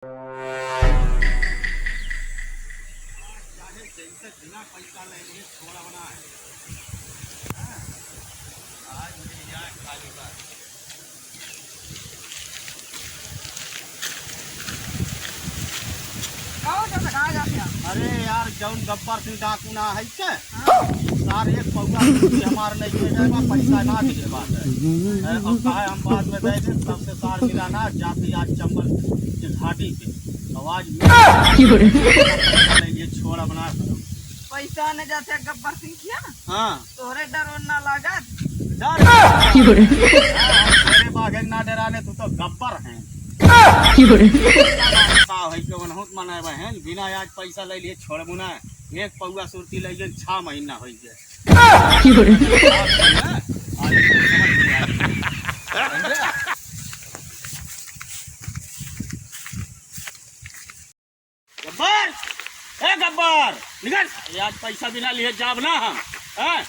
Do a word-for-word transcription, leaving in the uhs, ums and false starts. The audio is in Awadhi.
चाहे जैसे बिना पैसा ले लिए छोड़ा बना है। हाँ? आज मिल जाए खाली बस। कहो तो सका जाते हैं। अरे यार, जौन गब्बर सिंह डाकू ना है के? हाँ। सार एक पौवा भी हमार नहीं दे देबा, पैसा ना दे देबा। ए, और कहे हम बाद में दे दे, तब से सार मिला ना, जाते आज चंबल के घाटी पे। आवाज में की हो रे? नहीं, ये छोड़ अपना। पैसा न जाते गब्बर सिंह किया? हाँ। तोहरे डर और ना लागत? डर? की हो रे? अरे बाघे ना डराने, तू तो गब्बर हैं। की हो रे? का है, कौन होत मनाए बहन, बिना आज पैसा ले लिए छोड़बू ना। एक पौवा सुरती ले गए, छह महीना हो गए। की हो रे? आज समझ में आए। समझे? गब्बर, ए गब्बर, निकल। ये आज पैसा बिना लिए जाब ना हम, हैं?